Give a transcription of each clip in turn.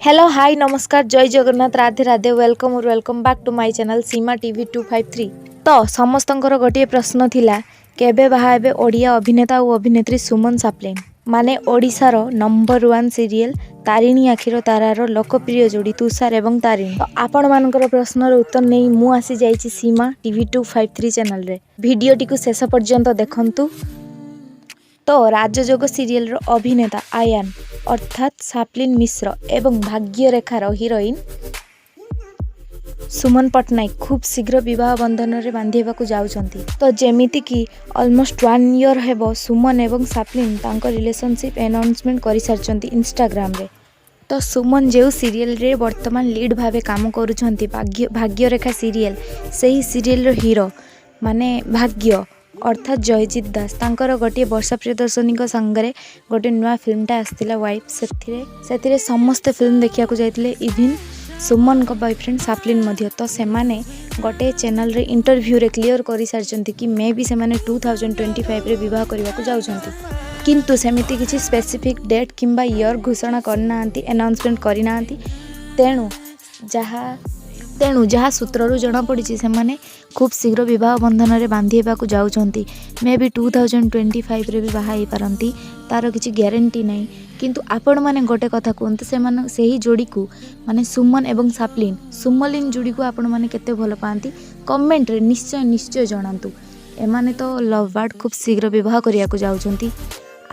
Hello, high, ନମସ୍କାର, ଜୟ Jagannath, Radhe Radhe. Welcome, welcome back to my channel Seema TV 253। ତ ସମସ୍ତଙ୍କର ଗୋଟିଏ ପ୍ରଶ୍ନ ଥିଲା, କେବେ ବାହା ହେବେ ଓଡ଼ିଆ ଅଭିନେତା ଓ ଅଭିନେତ୍ରୀ ସୁମନ ସାପ୍ଲିନ୍, ମାନେ ଓଡ଼ିଶାର ନମ୍ବର ୱାନ୍ ସିରିଏଲ୍ ତାରିଣୀ ଆଖିର ତାରାର ଲୋକପ୍ରିୟ ଯୋଡ଼ି ତୁଷାର ଏବଂ ତାରିଣୀ। ତ ଆପଣମାନଙ୍କର ପ୍ରଶ୍ନର ଉତ୍ତର ନେଇ ମୁଁ ଆସିଯାଇଛି ସୀମା ଟିଭି 253 ଚ୍ୟାନେଲରେ। ଭିଡ଼ିଓଟିକୁ ଶେଷ ପର୍ଯ୍ୟନ୍ତ ଦେଖନ୍ତୁ। ତ ରାଜଯୋଗ ସିରିଏଲର ଅଭିନେତା ଆୟାନ, ଅର୍ଥାତ୍ ସାପ୍ଲିନ୍ ମିଶ୍ର ଏବଂ ଭାଗ୍ୟରେଖାର ହିରୋଇନ୍ ସୁମନ ପଟ୍ଟନାୟକ ଖୁବ୍ ଶୀଘ୍ର ବିବାହ ବନ୍ଧନରେ ବାନ୍ଧି ହେବାକୁ ଯାଉଛନ୍ତି। ତ ଯେମିତିକି ଅଲମୋଷ୍ଟ ୱାନ୍ ଇୟର୍ ହେବ, ସୁମନ ଏବଂ ସାପ୍ଲିନ୍ ତାଙ୍କ ରିଲେସନସିପ୍ ଆନାଉନ୍ସମେଣ୍ଟ କରିସାରିଛନ୍ତି ଇନଷ୍ଟାଗ୍ରାମରେ। ତ ସୁମନ ଯେଉଁ ସିରିଏଲରେ ବର୍ତ୍ତମାନ ଲିଡ୍ ଭାବେ କାମ କରୁଛନ୍ତି, ଭାଗ୍ୟରେଖା ସିରିଏଲ, ସେହି ସିରିଏଲର ହିରୋ ମାନେ ଭାଗ୍ୟ, ଅର୍ଥାତ୍ ଜୟଜିତ ଦାସ, ତାଙ୍କର ଗୋଟିଏ ବର୍ଷା ପ୍ରିୟଦର୍ଶିନୀଙ୍କ ସାଙ୍ଗରେ ଗୋଟେ ନୂଆ ଫିଲ୍ମଟା ଆସିଥିଲା, ୱାଇଫ୍। ସେଥିରେ ସମସ୍ତେ ଫିଲ୍ମ ଦେଖିବାକୁ ଯାଇଥିଲେ, ଇଭିନ୍ ସୁମନଙ୍କ ବୟଫ୍ରେଣ୍ଡ ସାପ୍ଲିନ୍ ମଧ୍ୟ। ତ ସେମାନେ ଗୋଟେ ଚ୍ୟାନେଲରେ ଇଣ୍ଟରଭ୍ୟୁରେ କ୍ଲିଅର୍ କରିସାରିଛନ୍ତି କି ମେ ବି ସେମାନେ 2025ରେ ବିବାହ କରିବାକୁ ଯାଉଛନ୍ତି। କିନ୍ତୁ ସେମିତି କିଛି ସ୍ପେସିଫିକ୍ ଡେଟ୍ କିମ୍ବା ଇୟର୍ ଘୋଷଣା କରିନାହାନ୍ତି, ଆନାଉନ୍ସମେଣ୍ଟ କରିନାହାନ୍ତି। ତେଣୁ ଯାହା ସୂତ୍ରରୁ ଜଣାପଡ଼ିଛି, ସେମାନେ ଖୁବ୍ ଶୀଘ୍ର ବିବାହ ବନ୍ଧନରେ ବାନ୍ଧି ହେବାକୁ ଯାଉଛନ୍ତି। ମେ ବି 2025ରେ ବି ବାହା ହେଇପାରନ୍ତି, ତା'ର କିଛି ଗ୍ୟାରେଣ୍ଟି ନାହିଁ। କିନ୍ତୁ ଆପଣମାନେ ଗୋଟେ କଥା କୁହନ୍ତୁ, ସେମାନେ ସେହି ଯୋଡ଼ିକୁ, ମାନେ ସୁମନ ଏବଂ ସାପ୍ଲିନ୍, ସୁମଲିନ୍ ଯୋଡ଼ିକୁ ଆପଣମାନେ କେତେ ଭଲ ପାଆନ୍ତି, କମେଣ୍ଟରେ ନିଶ୍ଚୟ ନିଶ୍ଚୟ ଜଣାନ୍ତୁ। ଏମାନେ ତ ଲଭ୍ ବାର୍ଡ଼, ଖୁବ୍ ଶୀଘ୍ର ବିବାହ କରିବାକୁ ଯାଉଛନ୍ତି।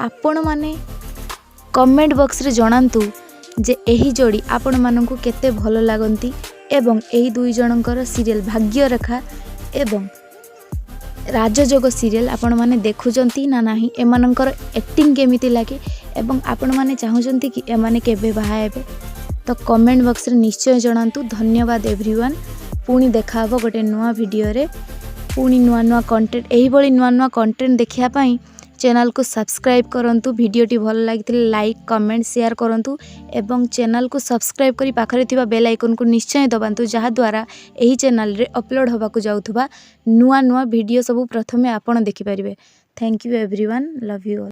ଆପଣମାନେ କମେଣ୍ଟ ବକ୍ସରେ ଜଣାନ୍ତୁ ଯେ ଏହି ଯୋଡ଼ି ଆପଣମାନଙ୍କୁ କେତେ ଭଲ ଲାଗନ୍ତି ଏବଂ ଏହି ଦୁଇ ଜଣଙ୍କର ସିରିଏଲ୍ ଭାଗ୍ୟରେଖା ଏବଂ ରାଜଯୋଗ ସିରିଏଲ୍ ଆପଣମାନେ ଦେଖୁଛନ୍ତି ନା ନାହିଁ, ଏମାନଙ୍କର ଆକ୍ଟିଂ କେମିତି ଲାଗେ ଏବଂ ଆପଣମାନେ ଚାହୁଁଛନ୍ତି କି ଏମାନେ କେବେ ବାହା ହେବେ, ତ କମେଣ୍ଟ ବକ୍ସରେ ନିଶ୍ଚୟ ଜଣାନ୍ତୁ। ଧନ୍ୟବାଦ ଏଭ୍ରିୱାନ୍। ପୁଣି ଦେଖାହେବ ଗୋଟେ ନୂଆ ଭିଡ଼ିଓରେ, ପୁଣି ନୂଆ ନୂଆ କଣ୍ଟେଣ୍ଟ। ଏହିଭଳି ନୂଆ ନୂଆ କଣ୍ଟେଣ୍ଟ ଦେଖିବା ପାଇଁ ଚ୍ୟାନେଲକୁ ସବସ୍କ୍ରାଇବ୍ କରନ୍ତୁ। ଭିଡ଼ିଓଟି ଭଲ ଲାଗିଥିଲେ ଲାଇକ୍, କମେଣ୍ଟ, ସେୟାର କରନ୍ତୁ ଏବଂ ଚ୍ୟାନେଲକୁ ସବସ୍କ୍ରାଇବ୍ କରି ପାଖରେ ଥିବା ବେଲ୍ ଆଇକନ୍କୁ ନିଶ୍ଚୟ ଦବାନ୍ତୁ, ଯାହାଦ୍ୱାରା ଏହି ଚ୍ୟାନେଲରେ ଅପଲୋଡ଼ ହେବାକୁ ଯାଉଥିବା ନୂଆ ନୂଆ ଭିଡ଼ିଓ ସବୁ ପ୍ରଥମେ ଆପଣ ଦେଖିପାରିବେ। Thank you everyone, love you all.